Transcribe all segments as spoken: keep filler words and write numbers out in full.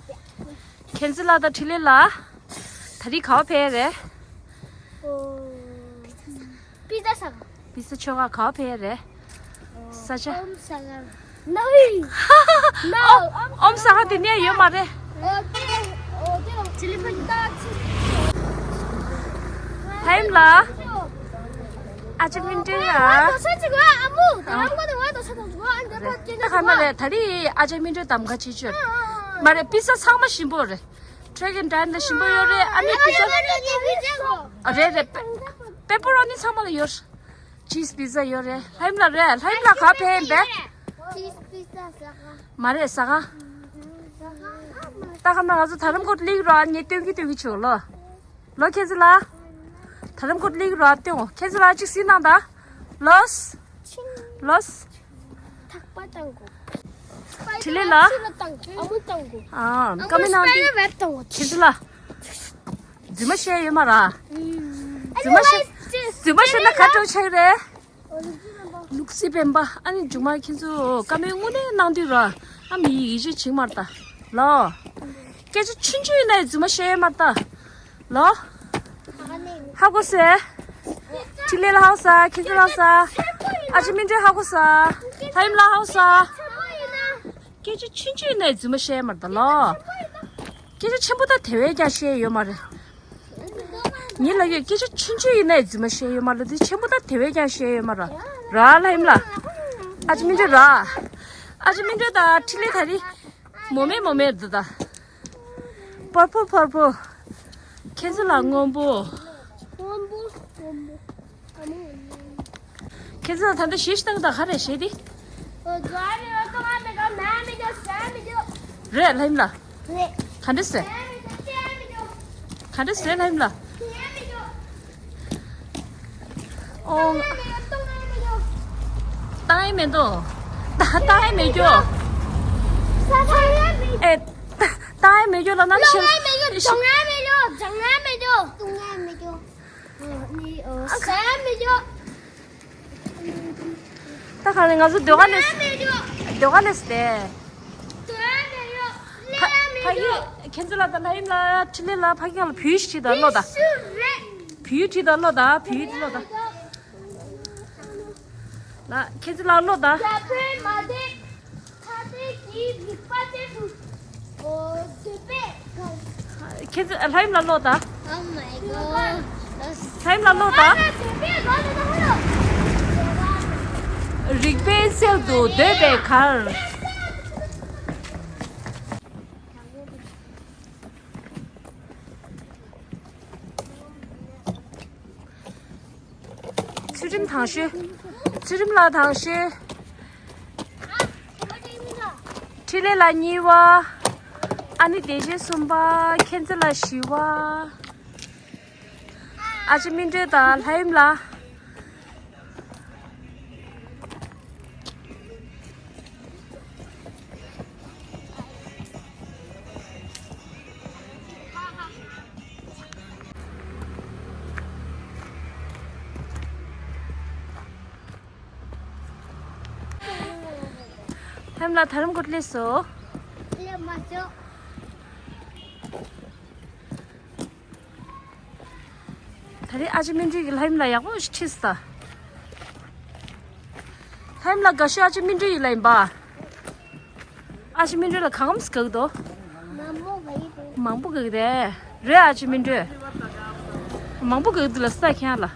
མཁྱེན་བརྩེ་ལགས་དང་འཕྲིན་ལས་ལགས། ད་རིང་ག་པར་ཕེབས་རེད། པི་ཛ་ཟ་ག་པི་ཛ་མཆོད་གར་ག་པར་ཕེབས་རེད། ས་ཆ། ཨོམ་ཟ་ག་ནའི། ནའི། ཨོམ་ཟ་ག་དེ་ནས་ཡོད་མ་རེད། ཨོ་དེ་ཨོ་དེ་ལ་ཅི་ལི་ཕ་ཡི་ཏ་ཚི། ལྷ་ཡུམ་ལགས། ཨ་ཅེ་སྨིན་གྲོལ་ལགས། ཨ་མོ་ད་རང་གོ་ནས་ང་དོ་ས་དང་གོ་ཨ་འདྲ་པ་སྐྱེ་ད་ག་ན་རེད། ད་རིང་ཨ་ཅེ་སྨིན་གྲོལ་གདམ་ག་བྱེད་ཆོག་མ་རེད། པི་ཛ་ཚང་མ་ཞིམ་པོ་རེད། ཊེག་ཨེན་ཌི་ཌའེན་ལ་ཞིམ་པོ་ཡོད་རེད། ཨ་ནི་པི་ཛ། ཨ་རེད་རེད། པེ་པེ་རོ་ནི་ཚང་མ་ལ་ཡོད། ཅིས་པི་ཛ་ཡོད་རེད། ལྷ་ཡུམ་ལགས་རེད། ལྷ་ཡུམ་ལགས་ག་ཕེབས་ཡིན་པས། ཅིས་པི་ཛ་ཟ་ག་མ་རེད་ཟ་ག་ད་ག་ན་ང་ཚོ་དྷ་རམ་ཀོཊ་སླེབས་རོགས། ཨ་ནི་སྟོན་གི་སྟོན་གི་བྱོས་ལོ། ལོ་མཁྱེན་བརྩེ་ལགས། དྷ་རམ་ཀོཊ་སླེབས་རོགས་སྟོན། མཁྱེན་བརྩེ་ལགས་གཅིག་གཟིགས་གནང་དང་། ལོས། ལོས། ཐག་པ་བཏང་དགོས། འཕྲིན་ལས་ལགས། ཨ་མོ་བཏང་དགོས། ཨ་ཀ་མེ་ནང་དུ་སྤེ་ར་བེབ་བཏང་དགོས། མཁྱེན་བརྩེ་ལགས། རྫུན་མ་བཤད་ཡོད་མ་ར། རྫུན་མ་བཤད། རྫུན་མ་བཤད་ན་ག་འདྲ་བོ་ཆགས་ཀྱི་རེད། ལུག་རྫི་སྤེན་པ། ཨ་ནི་མཇུག་མ་ཁྱེད་ཚོ་བཀའ་མོལ་དངོས་གནས་གནང་དུས་ར། ཨ་མི་ཡིག་ཡིད་ཆེས་བྱེད་མ་རེད་ད། ལོ། སྐད་ཆ་ཆུང་ཆུང་ཡིན་ན་ཡང་རྫུན་མ་བཤད་ཡོད་མ་རེད་ད། ལོ། ཧ་གོ་སོང་། འཕྲིན་ལས་ལགས་ཧ་གོ་སོང་། མཁྱེན་བརྩེ་ལགས་ཧ་གོ་སོང་། ཨ་ཅེ་སྨིན་གྲོལ་ཧ་གོ་སོང་། ལྷ་ཡུམ་ལགས་ཧ་གོ་སོང་། སྐད་ཆ་ཆུང་ཆུང་ཡིན་ན་ཡང་རྫུན་མ་བཤད་ཡོད་མ་རེད་ད། ལོ། སྐད་ཆ་ཆེན་པོ་ད་དེ་བས་ཀྱང་བཤད་ཡོད་མ་རེད། ངའི་ལག་གཡོག་སྐད་ཆ་ཆུང་ཆུང་ཡིན་ན་ཡང་རྫུན་མ་བཤད་ཡོད་མ་རེད། དེ་ཆེན་པོ་ད་དེ་བས་ཀྱང་བཤད་ཡོད་མ་རེད། ར་ལྷ་ཡུམ་ལགས། ཨ་ཅེ་སྨིན་གྲོལ་ར། ཨ་ཅེ་སྨིན་གྲོལ་དང་འཕྲིན་ལས་ད་རེས་མོ་མེད་མོ་མེད་འདུག་ད། པར་ཕོ་པར་ཕོ། མཁྱེན་བརྩེ་ལགས་སྔོན་པོ། སྔོན་པོ་སྔོན་པོ། མཁྱེན་བརྩེ་ལགས་ད་ལྟ་གཞས་ཤིག་བཏང་གི་ད། ག་རེ་གཞས་དེ། རེད་ལྷ་ཡུམ་ལགས། རེད། ག་འདྲ་ཟེར། ག་འདྲ་ཟེར་ལྷ་ཡུམ་ལགས། ཨོ། བཏང་ཡས་མེད་དོ། ད་བཏང་ཡས་མེད་རྒྱུ། ཨེ། བཏང་ཡས་མེད་རྒྱུ་ལ་ནམ་ཞིག་ད་ག་ནས་ང་ཚོ་ཟློས་གར་ལས། ཟློས་གར་ལས་ཏེ། ཕ་ཕ་གི་མཁྱེན་བརྩེ་ལགས་དང་ལྷ་ཡུམ་ལགས། འཕྲིན་ལས་ལགས། ཕ་གི་ལ་བོད་ཡིག་ཅིག་ད་ཀློག་ད། བོད་ཡིག་ཅིག་ད་ཀློག་ད། བོད་ཡིག་ཅིག་ཀློག་ད། ལགས་མཁྱེན་བརྩེ་ལགས་ཀློག་ད། ཁྱེད་ཚོ་ལྷ་ཡུམ་ལ་ཀློག་ད། Oh my god. ལྷ་ཡུམ་ལ་ཀློག་ད། རིག་པའི་རྩལ་དུ་ཟློས་པའི་གར། ཚུལ་ཁྲིམས་དང་ཤོས། ཚུལ་ཁྲིམས་ལགས་དང་ཤོས། འཕྲིན་ལས་ལགས་གཉིས་པ། ཨ་ནི་བདེ་ཆེན་གསུམ་པ། མཁྱེན་བརྩེ་ལགས་བཞི་པ། ཨ་ཅེ་སྨིན་གྲོལ་དང་ལྷ་ཡུམ་ལགས། ལྷ་ཡུམ་ལགས་དྷ་རམ་ཀོཊ་སླེབས་སོང་། སླེབས་མ་བྱུང་། ད་རེས་ཨ་ཅེ་སྨིན་གྲོལ་གྱིས་ལྷ་ཡུམ་ལགས་ཡག་པོ་ཞིག་ཁྲིད་སོང་། ལྷ་ཡུམ་ལགས་དགའ་ཤོས་ཨ་ཅེ་སྨིན་གྲོལ་ཡིན་ལབ་ཡིན་པ། ཨ་ཅེ་སྨིན་གྲོལ་ལགས་གང་འམ་ཟིག་ག་གི་འདུག་མང་པོ་ག་གི་འདུག་མང་པོ་ག་གི་རེད། རེད་ཨ་ཅེ་སྨིན་གྲོལ། མང་པོ་ག་གི་འདུག་ལ་ས་ཁྱེད་ལ།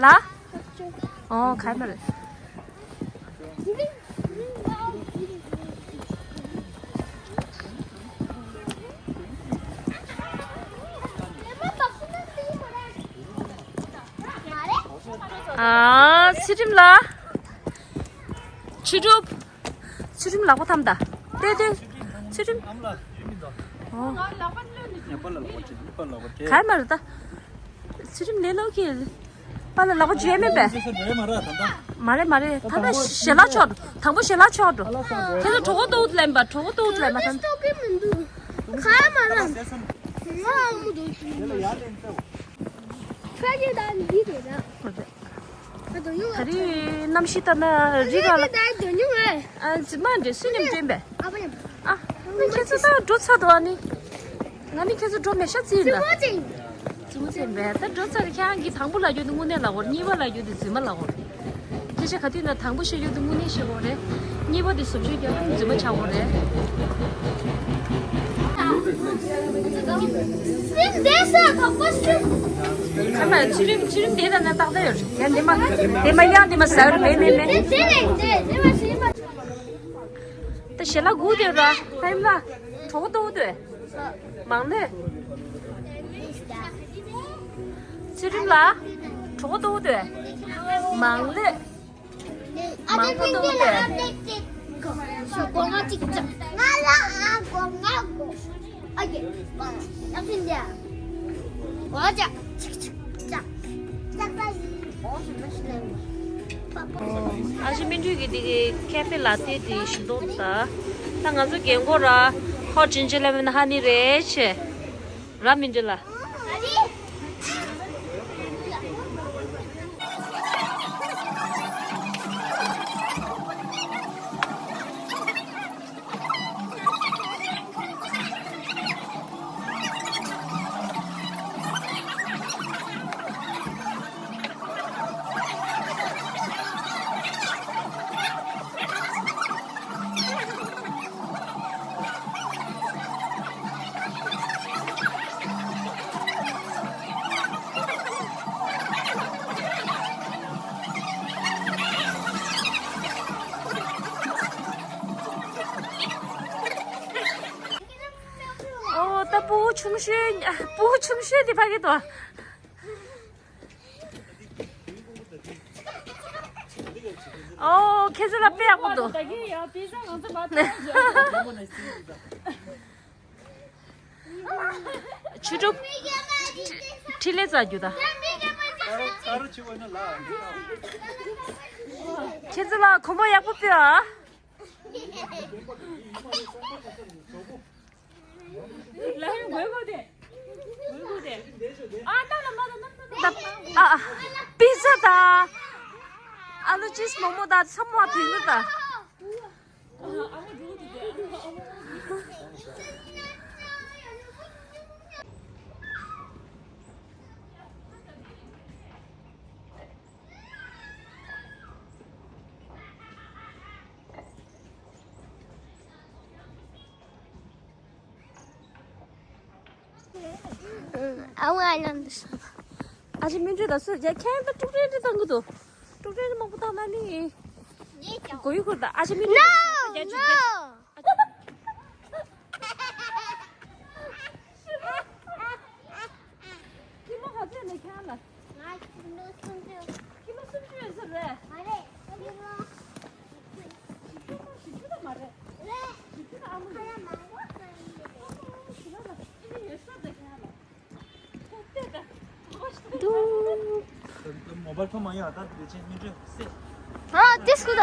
ལ། ཨོ་ག་མ་རེད། ཨ། ཚུལ་ཁྲིམས་ལགས། ཆོས་གྲུབ། ཚུལ་ཁྲིམས་ལག་པ་འཐམ་ད། ལྟོས་ལྟོས། ཚུལ་ཁྲིམས། ཨོ། ག་མ་རེད་ད། ཚུལ་ཁྲིམས་ལས་སླ་པོ་གི། པཱ་ལགས་ལག་པ་འཇུ་ཡས་མེད་པས། མ་རེད་མ་རེད། ད་ལྟ་ཞལ་ལག་ཆོག་འགྲོ། དང་པོ་ཞལ་ལག་ཆོག་འགྲོ། ཁྱེད་ཚོ་གྲོད་ཁོག་ལྟོགས་ལེན་པ། གྲོད་ཁོག་ལྟོགས་ལེན་པ་ད། ཁ་མ་ལ། ཁ་ཡེ་ད་འདི་རེད་ད། ད་རིང་གནམ་གཤིས་ལྟར་ན་རི་སྒང་ལ། ཨ་རྫི་མ་འདྲེ་བསོད་ནམས་སྤྲིན་པས། ཨ་ནི་ཁྱེད་ཚོ་ད་འགྲོ་ཚར་འདུག་ཨ་ནི། ང་ནི་ཁྱེད་ཚོ་འགྲོ་མེད་ཤག་ཙིག་ཡིན་ད། རྫི་མ་ཅན་པས་ད་འགྲོ་ཚར། ཁྱེད་རང་གིས་དང་པོ་ལབ་རྒྱུ་དེ་དངོས་གནས་ལབ་དགོས་རེད། གཉིས་པ་ལབ་རྒྱུ་དེ་རྫི་མ་ལབ་དགོས་རེད། སྐད་ཆ་ག་དུས་ན་དང་པོ་བཤད་རྒྱུ་དེ་དངོས་གནས་བཤད་དགོས་རེད། གཉིས་པ་དེ་ཟུར་བཤད་རྒྱག་རྒྱུ་རྫི་མ་ཆགས་དགོས་རེད། ཁ་ལ་ཕྱི་རིམ་ཕྱི་རིམ་དེ་ལ་ན་ཏག་ཏག་ཡོད་རེད། ཡང་འདི་མ་འདི་མ་ཡང་འདི་མ་ཟ་རེད། མེད་མེད་མེད། ད་ཞལ་ལག་སྒུག་བསྡད་ར། ཧེམ་ལ་གྲོགས་པོ་ཏོག་ཏོ། མང་ལོས། ཚེ་རིང་ལགས། གྲོགས་པོ་ཏོག་ཏོ། མང་ལོས། མང་པོ་ཏོག་ཏོ། སྒོ་ང་གཅིག་ཅག་ང་ལ་ཨ་སྒོ་ང་སྒོ། ཨ་ཀེ། ཡག་ཤིན་ཏེ། ཨོ་ཅག་ཅིག་ཅིག་ཅག་ཅག་ཅག་ཨ་ཞེ་སྨིན་གྲོལ་གྱི་འདི་གི་ཁེ་ཧྥེ་ལ་ཏེ་འདི་ཞུ་འདོད་ད། ད་ང་ཚོ་རྒན་གོག་ར་ཧོ་ཅིན་ཅི་ལེ་མིན་ཧ་ནི་རེད་ཆེ། ར་མིན་འདྲི་ལ། ཨོ་ད་སྤུ་གུ་ཆུང་ཤོས། སྤུ་གུ་ཆུང་ཤོས་དེ་ཕ་གི་དོ། ཨོ་ཁྱེད་ཚོ་ལ་དཔེ་ཡག་པོ་འདུག་ཆུ་གྲུབ། ཁྲི་ལེ་རྩ་རྒྱུ་ད། ཁྱེད་ཚོ་ལ་གོམ་པ་ཡག་པོ་སྤོས་ཨ། ལ་ཡོང་དགོས་དགོས་དེ། དགོས་དགོས་དེ། ཨ་ཏ་ལ་མ་ད་ནམ་ད། ཨ་ཨ། པི་ཛ་ད། ཨ་ལུ་ཅིབ་སི་མོག་མོག་ད་ཚ་མོ་དེ་ནི་ད། ཨ་ཝ་ཨའི་ལན་ཌི། ཨ་ཅེ་སྨིན་གྲོལ་ད་སུ་རྒྱ་ཁྱེད་ད་ཀྲུག་ཀྲེ་ཀྲེ་བཏང་གི་འདུག་ཀྲུག་ཀྲེ་ཀྲེ་མང་པོ་བཏང་ན་ནི། གོ་ཡུ་ཁུར་ད་ཨ་ཅེ་སྨིན་གྲོལ། ནོ་ནོ། ཁྱི་མོ་ག་ཚོད་ནས་ཁྱང་ལ། ང་ཁྱི་མོ་སུམ་ཅུ། ཁྱི་མོ་སུམ་ཅུ་ཡོད་ས་རེད། མ་རེད། ཁྱི་མོ་བཞི་བཅུ་ད་མ་རེད། རེད། བཞི་བཅུ་ད་ཨ་མ་ཁ་ཡ་མང་པོ་ཟ་ཡིན། ཁྱི་མོ་ལ་ཨི་ནི་ཡོད་ས་ད་ཁྱང་ལ། འདུག་མོ་བལ་ཕོན་མ་ཡོང་ད་དེ་ཅན་མི་འགྲོ་སེ། ཨ་ཏིས་ཀུ་ད།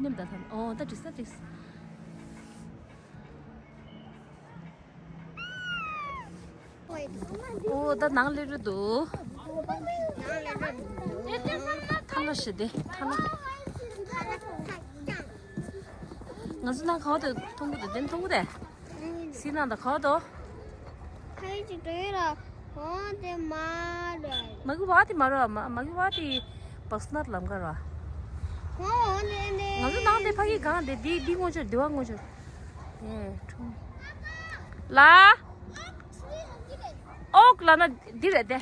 ནེམ་ད་ཐམ་ཨོ་ད་དྲི་ས་ཏིས། ཨོ་ད་ནང་སླེབས་རེད་འདུག་ཐང་ལ་ཞི་བདེ་ཐང་ལ། ང་ཚོ་ནང་ག་བ་དུ་མཐོང་གི་འདུག་དེ་མཐོང་གི་དེ། སི་ནང་ད་ག་བ་དུ། ཁ་ཡི་ཅིག་དོན་ལ་གོང་དེ་མ་རེད། མ་གི་བ་དེ་མ་རེད་བ། མ་མ་གི་བ་དེ་བག་སི་ནག་ལམ་ཁ་རེད་བ། གོང་འོང་དེ་ནས། ང་ཚོ་ནང་དེ་ཕ་གི་གང་དེ་འདི་འདི་ངོ་ཆོར་འདི་བ་ངོ་ཆོར། ཨེ་ཁྲུང་། ལ། ཨོག་ལ་ན་འདི་རེད་དེ།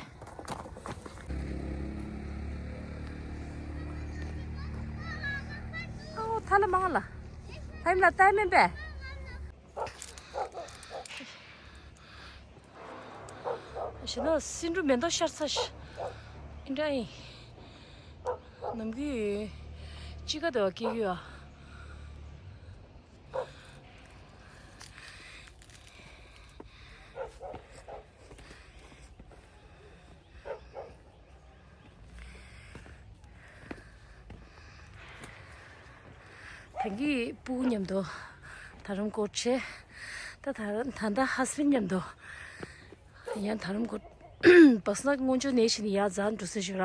ཨོ་ཐ་ལ་མང་ལ། ཧ་ཡིམ་ལ་ཏའི་མེན་པས། ཞེ་ན་སེ་འབྲུ་མེ་ཏོག་ཤར་ཚ་ཤི། ཨིན་དྲ་ཨིན། ནམ་གི་ཅི་ག་དེ་བ་སྐྱེ་གི་ཡོད། ད་གི་སྤུ་གུ་མཉམ་དུ་ད་རུང་སྐོར་བྱས། ད་ད་ད་ད་ཧ་སི་བེན་མཉམ་དུ་ཡང་ད་རུང་སྐོར། བག་སི་ནག་སྔོན་ཆད་ནས་བྱས་ནས་ཡར་འཛེགས་འགྲོ་ས་ཞིག་ར།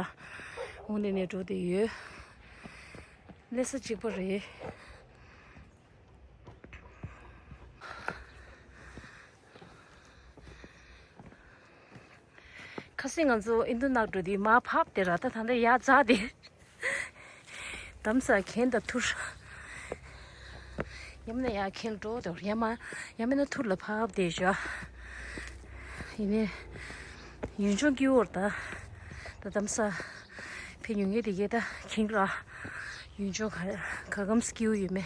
འོང་དེ་ནས་འགྲོ་དེ་ཡོད། ལས་ས་གཅིག་པ་རེད། ཁ་སང་ང་ཚོ་ཨིན་རྡུ་ནག་འགྲོ་དུས་མར་བབས་ཏེ་ར། ད་ད་ལྟ་ཡར་འཛེགས་ཏེ། དྷ་རམ་ས་ལ་གྱེན་དང་ཐུར། ཡང་མིན་ན་ཡར་གྱེན་འགྲོ་དང་། ཡང་མ་ཡང་མིན་ན་ཐུར་ལ་བབས་ཏེ་བཞག་ཡིན་ནའི་ཡུལ་ལྗོངས་སྐྱིད་པོ་རེད་ད། ད་དྷ་རམ་ས་ལ་ཕེབས་མྱོང་མཁན་དེ་གས་ད་མཁྱེན་གྱི་རེད། ཡུལ་ལྗོངས་ག་ག་གམ་སྐྱིད་པོ་ཡོད་མེད།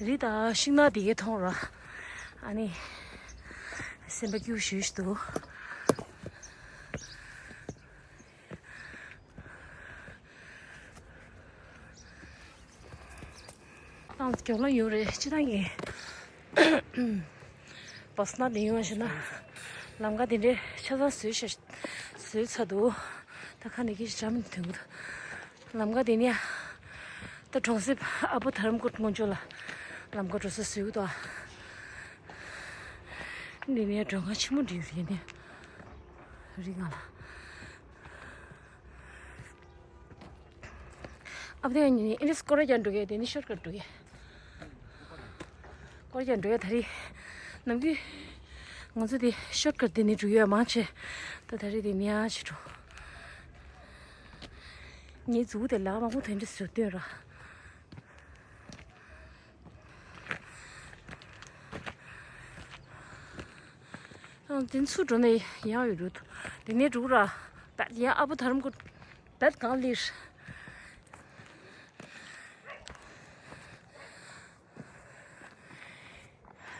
རི་དང་ཤིང་ནགས་དེ་གས་མཐོང་ར། ཨ་ནི་སེམས་པ་སྐྱིད་པོ་ཞེ་པོ་ཞིག་འདུག་ཏང་གྱོང་ལ་ཡོད་རེད། སྤྱིར་བཏང་གི་བཱ་སི་ནང་དེ་ཡོང་བ་ཞིག་ན། ལམ་ཁ་དེ་འདྲའི་ཆ་ཚང་བཟོས་ཤག་བཟོས་ཚར་འདུག་ད་ཁ་ནས་ཁྱེད་ཅག་མི་ཐོན་གི་འདུག་ལམ་ཁ་དེ་ནས་ད་གྲོང་གསེབ་ཨ་པོ་དྷ་རམ་ཀོཊ་སྔོན་ཆོག་ལ་ལམ་ཁ་འགྲོ་ས་བཟོས་གི་འདུག་འདི་ནས་མགྲོན་ཁང་ཆེན་མོ་འདྲ་ཡོད་རེད། ནས་རི་སྒང་ལ། ཨ་བ་དེ་ཡང་ཉིན་ཨིན་ཌི་སི་ཀོ་ར་ཀྱང་འགྲོ་གི། དེ་ནི་ཤོར་ཀཊ་འགྲོ་གི། ཀོ་ར་ཀྱང་འགྲོ་གི། ད་རེས་ནམ་རྒྱུན་ང་ཚོ་དེ་ཤོར་ཀཊ་དེ་ནི་འགྲོ་ཡོད་མང་ཆེ། ད་ད་རེས་དེ་ནི་ཡང་ཕྱིར་འགྲོ། ངའི་མཛུབ་གུ་དེ་ལག་མང་པོ་དེ་འདྲ་བཟོས་སྟོན་ར། ཨང་། དེ་ཚུར་འགྲོ་ནས་ཡང་ཡོད་རུ། དེ་ནས་འགྲོ་ར། བད་ཡང་ཨ་པོ་དྷ་རམ་ཀོཊ་བད་གང་ལིར།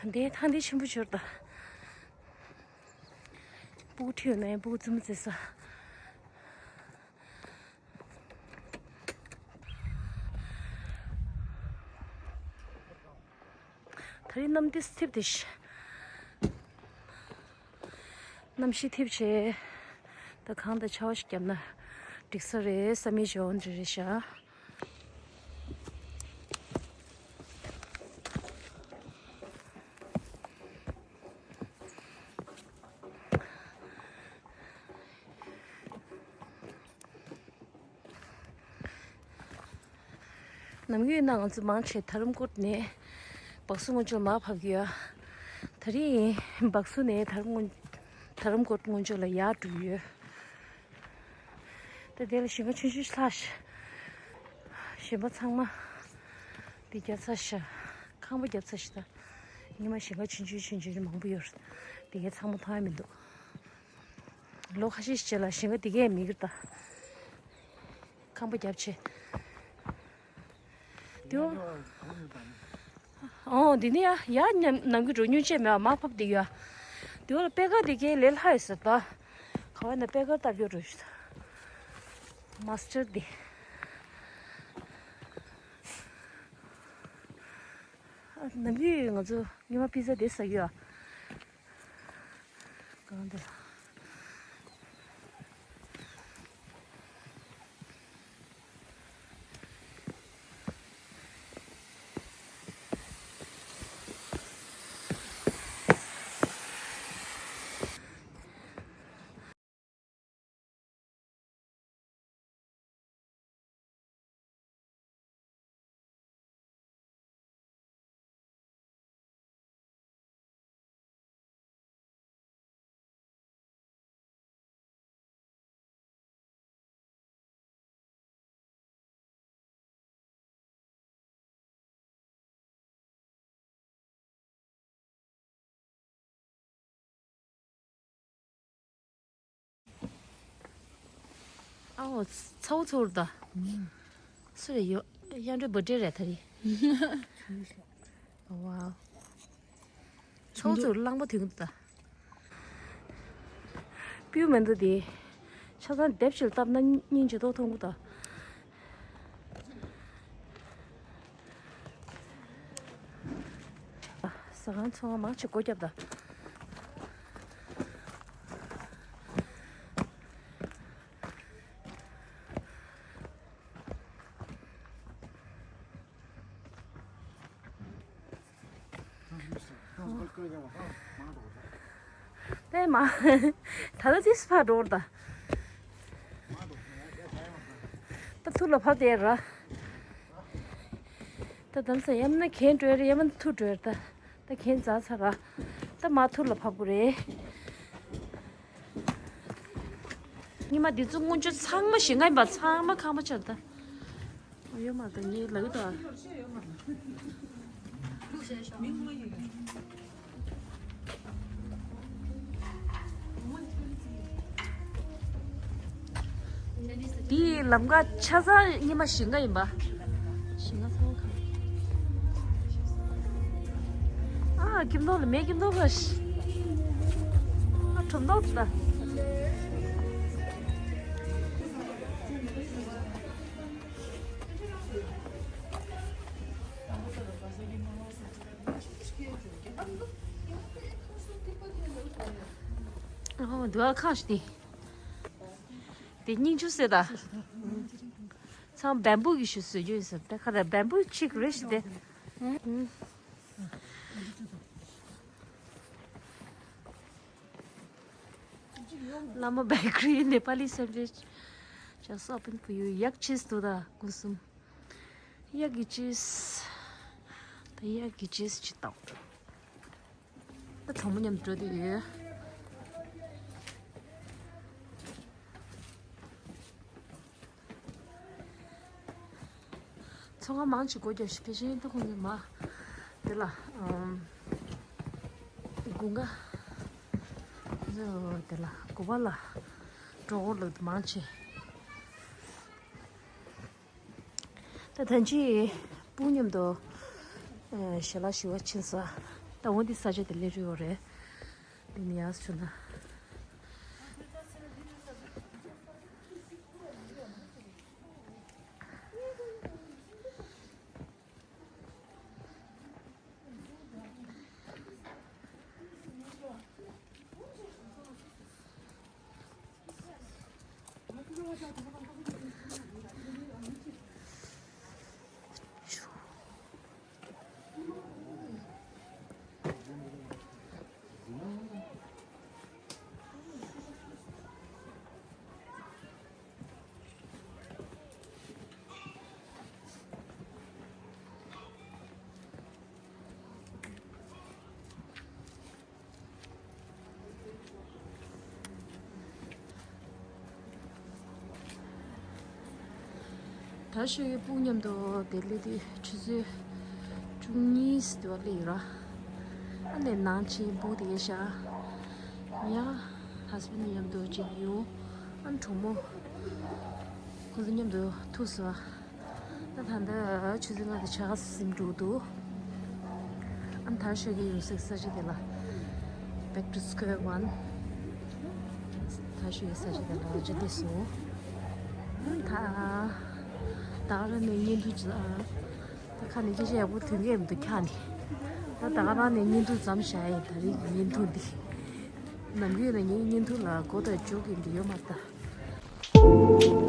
དེ་ཐང་དེ་ཆེན་པོ་ཆོར་ད། སྤུ་གུ་ཁྲིད་ཡོང་ན་ཡང་སྤུ་གུ་རྩེད་མོ་རྩེ་ས། ད་རེས་གནམ་དེ་ཐིབས་ཏེ་ཤི། གནམ་གཤིས་ཐིབས་ཆེ། ད་གངས་དང་ཆར་པ་ཞིག་བརྒྱབ་ན་འགྲིག་ས་རེད་བསམ་མི་བྱུང་འདྲ་རེད་ཤག་ནམ་རྒྱུན་ན་ང་ཚོ་མང་ཆེ་དྷ་རམ་ཀོཊ་ནས་བཱག་སུ་སྔོན་ཆོག་མར་བབས་ཀྱི་ཡོད། ད་རིང་བཱག་སུ་ནས་དྷ་རམ་སྔོན་དྷ་རམ་ཀོཊ་སྔོན་ཆོག་ལ་ཡར་འགྲོ་གི་ཡོད། ད་དེ་ལ་ཞིང་ཁ་ཆུང་ཆུང་ཞིག་ལྷག་ཤག་གཞན་པ་ཚང་མ་དེ་བརྒྱབ་ཚར་ཤག་ཁང་པ་བརྒྱབ་ཚར་ཤག་ད་ཉི་མ་ཞིང་ཁ་ཆུང་ཆུང་ཆུང་ཆུང་མང་པོ་ཡོད་རེད། དེ་གའི་ཚང་མ་མཐོང་ཡ་མི་འདུག་ལོ་ཁ་ཤས་ཤིག་རྗེས་ལ་ཞིང་ཁ་དེ་གས་མེད་ཀྱི་རེད་ད། ཁང་པ་བརྒྱབ་བྱས། དེ་འོ། ཨོ་འདི་ནི་ཡ་ཡ་ནམ་ནམ་རྒྱུན་འགྲོ་མྱོང་བྱས་མེད་པ་མར་ཕབ་བསྡད་ཡོད། དེ་འོ་ལ་པད་དཀར་དེ་གས་ལས་སླ་ཡོད་ཟེར་ད། ག་བ་ན་པད་དཀར་ལྟ་རྒྱུ་འགྲོ་ཞུ་ད། མཱ་སི་ཊར་དེ། ཨ་ནམ་རྒྱུན་ང་ཚོ་ཉི་མ་པི་ཛ་དེ་ཟ་གི་ཡོད། གང་འདི་ལ། ཨའོ། ཚ་བོ་ཚོར་ད། སུ་རེད་ཡོ། གཡང་འབྲས་བུ་འབྲས་རེད་ད་རེད། ཝའོ། ཚ་བོ་ཚོར་གླང་པོ་དེ་གུ་ད། སྤུས་མེ་མདོ་དེ། ཆ་ཚང་དེབ་ཞིག་བཏབ་ན་སྙིང་རྗེ་ཏོག་མཐོང་གི་ད། ཟ་ཁང་ཚོང་མང་ཆེ་སྒོ་བརྒྱབ་ད། པས་མ། ད་ལྟ་ཏིས་ཕར་འགྲོ་ར་ད། ད་ཐུར་ལ་ཕབ་དེ་ར། ད་དམ་ས་ཡམ་ན་གན་འགྲོ་ར་ཡམ་ན་ཐུར་འགྲོ་ར་ད། ད་གན་འཛག་ཚར་ར། ད་མ་ཐུར་ལ་ཕབ་དགོས་རེད། ཉི་མ་འདི་ཚོ་སྔོན་ཆད་ཚང་མ་ཞིག་ང་ཡིན་པ་ཚང་མ་ཁང་པ་ཆར་ད། ཡོད་མ་ད་ངའི་ལག་ཏུ། དེའི་ལམ་ཀ་ཆ་ཚང་ཉི་མ་ཞིང་ཁ་ཡིན་པ། ཞིང་ཁ་ཚང་མ་ཁ། ཨ་ཀིམ་ཏོག་ལ་མེ་ཀིམ་ཏོག་ག་ཤི། ཨ་ཁྲོམ་ཏོག་ད། ཨོ་འདུག་ཁ་ཤི་དེ། དེ་སྙིང་ཆུ་ཟེར་ད། ཚང་བེམ་བུ་གི་ཤུ་བཟོ་རྒྱུ་ཡིན་ཟེར་ད་ཁ་ད་བེམ་བུ་གཅིག་རེ་ཞིག་དེ། བླ་མ་བེ་ཀ་རི་ནེ་པ་ལི་སེམ་ཅེ། Just open for you. ཡག་ཅིས་དུ་ད་ཀུན་གསུམ། ཡག་གི་ཅིས། ད་ཡག་གི་ཅིས་ཅི་ཏོག་ད་གྲོགས་མོ་མཉམ་དུ་འགྲོ་དུས་ཡོད། ཚོང་ཁང་མང་ཆེ་སྒོ་རྒྱབ་ཤིག་ཕལ་ཆེར་ད་ཁོང་གི་མ་དེ་ལ་ཨམ་དགུན་ཁ་དེ་ལ་དགུ་པ་ལ་འགྲོ་འོང་ལ་མང་ཆེ། ད་ཐེངས་ཅིག་སྤུན་མཉམ་དུ་ཨ་ཞལ་ལག་ཞུ་བ་ཕྱིན་ས། ད་འོ་འདི་ས་ཆ་དེ་སླེབས་ཡོད་རེད། འདི་ནས་ཡར་བྱུང་ན། ད་ཤོད་ཀྱི་སྤུན་མཉམ་དུ་དེ་སླེབས་དུས་ཆུ་ཚོད་བཅུ་གཉིས་དུ་སླེབས་ཡོད་ར། ཨ་ནེ་ནང་ཆེན་སྤུན་དེ་གས་ཤག་ཡ། ཧ་སི་བེན་ཌི་མཉམ་དུ་གཅིག་ཡོང་། ཨ་གྲོགས་མོ་ཁོ་ཚོ་མཉམ་དུ་ཐུག་སོང་། ད་ད་ལྟ་ཆུ་ཚོད་ལྔ་དང་ཕྱེད་ཀ་ཟིན་འགྲོ་འདུག་ཨ་ད་ཤོད་ཀྱི་ཡོད་སའི་ས་ཆ་དེ་ལ། Back to square one. ད་ཤོད་ཀྱི་ས་ཆ་དེ་ལ་ཇི་དེ་སོང་། ཨ་ད་ད་ག་རང་ནས་བརྙན་ཐུང་ཅིག་ཨ། ད་ཁ་ནས་སྐད་ཆ་ཡག་པོ་ཐོན་གྱི་མི་འདུག་ཁྱག་ནས། ད་ད་ག་རང་ནས་བརྙན་ཐུང་ཙམ་བཞག་ཡིན། ད་རེས་ཀྱི་བརྙན་ཐུང་འདི་ནམ་རྒྱུན་ནས་ངའི་བརྙན་ཐུང་ལ་མགོ་དང་མཇུག་གི་འདི་ཡོད་མ་རེད་ད།